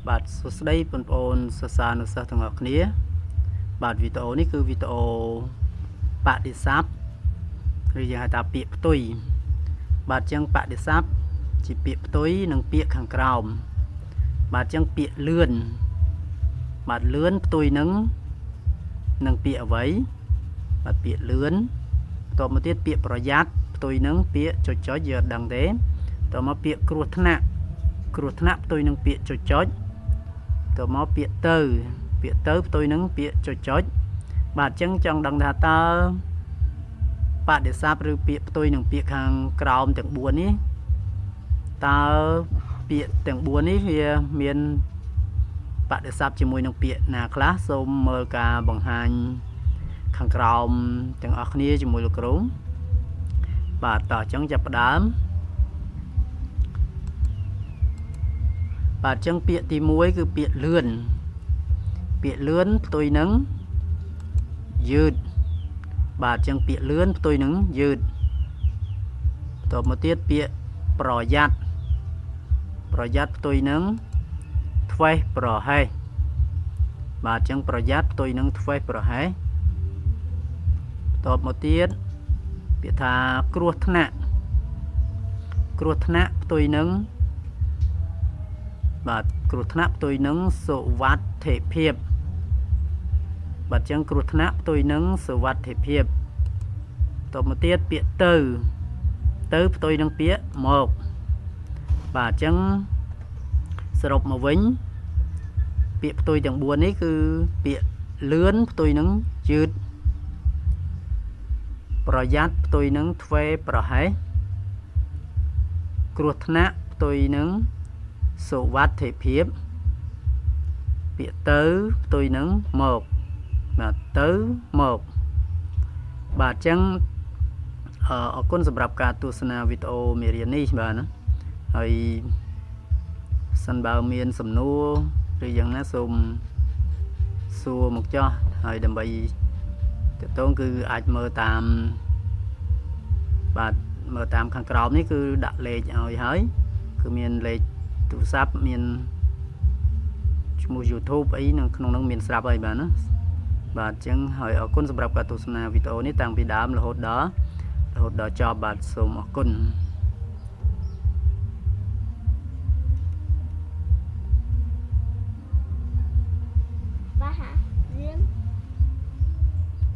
បាទសួស្តីបងប្អូនសិស្សានុសិស្សទាំងអស់គ្នាបាទវីដេអូនេះគឺវីដេអូបដិស័ព្ទឬយើងហៅថាពាក្យផ្ទុយបាទអញ្ចឹងបដិស័ព្ទជាពាក្យផ្ទុយនិងពាក្យខាងក្រោមបាទអញ្ចឹងពាក្យលឿនបាទលឿនផ្ទុយនឹងពាក្យអ្វីបាទពាក្យលឿនបន្ទាប់មកទៀតពាក្យប្រយ័ត្នផ្ទុយនឹងពាក្យចុចចុចយើងអត់ដឹងទេតមកពាក្យគ្រោះថ្នាក់គ្រោះថ្នាក់ផ្ទុយនឹងពាក្យចុចចុចតមកពាក្យទៅពាក្យទៅផ្ទុយនឹងពាក្យចុចចុចបាទអញ្ចឹងចង់ដឹងថាតើបដិស័ព្ទឬពាក្យផ្ទុយនឹងពាក្យខាងក្រោមទាំង4នេះតើពាក្យទាំង4នេះវាមានបដិស័ព្ទជាមួយនឹងពាក្យណាខ្លះសូមមើលការបង្ហាញខាងក្រោមទាំងអស់គ្នាជាមួយលោកគ្រូបាទតោះអញ្ចឹងចាប់ផ្ដើមបាទអញ្ចឹងពាក្យទី1គឺពាក្យលឿនពាក្យលឿនផ្ទុយនឹងយឺតបាទអញ្ចឹងពាក្យលឿនផ្ទុយនឹងយឺតបន្ទាប់មកទៀតពាក្យប្រយ័ត្នប្រយ័ត្នផ្ទុយនឹងធ្វេសប្រហែសបាទអញ្ចឹងប្រយ័ត្នផ្ទុយនឹងធ្វេសប្រហែសបន្ទាប់មកទៀតពាក្យថាគ្រោះថ្នាក់គ្រោះថ្នាក់ផ្ទុយនឹងបាទគ្រោះថ្នាក់ផ្ទុយនឹងសុវត្ថិភាពបាទអញ្ចឹងគ្រោះថ្នាក់ផ្ទុយនឹងសុវត្ថិភាពបន្ទាប់មកទៀតពាក្យទៅទៅផ្ទុយនឹងពាក្យមកបាទអញ្ចឹងសរុបមកវិញពាក្យផ្ទុយទាំង4នេះគឺពាក្យលឿនផ្ទុយនឹងយឺតប្រយ័ត្នផ្ទុយនឹងធ្វេប្រហែសគ្រោះថ្នាក់ផ្ទុយនឹងសុវត្ថិភាពពាក្យទៅផ្ទុយនឹងមកបាទទៅមកបាទអញ្ចឹងអរគុណសម្រាប់ការទស្សនាវីដេអូមេរៀននេះបាទណាហើយសិនបើមានសំណួរឬយ៉ាងណាសូមសួរមកចោះហើយដើម្បីតកតងគឺអាចមើលតាមបាទមើលតាមខាងក្រោមនេះគឺដាក់លេខឲ្យហើយគឺមានលេខទូរស័ព្ទមានឈ្មោះ YouTube អីនៅក្នុងនោះមានស្រាប់ហើយបាទណាបាទអញ្ចឹងហើយអរគុណសម្រាប់ការទស្សនាវីដេអូនេះតាំងពីដើមរហូតដល់ចប់បាទសូមអរគុណ។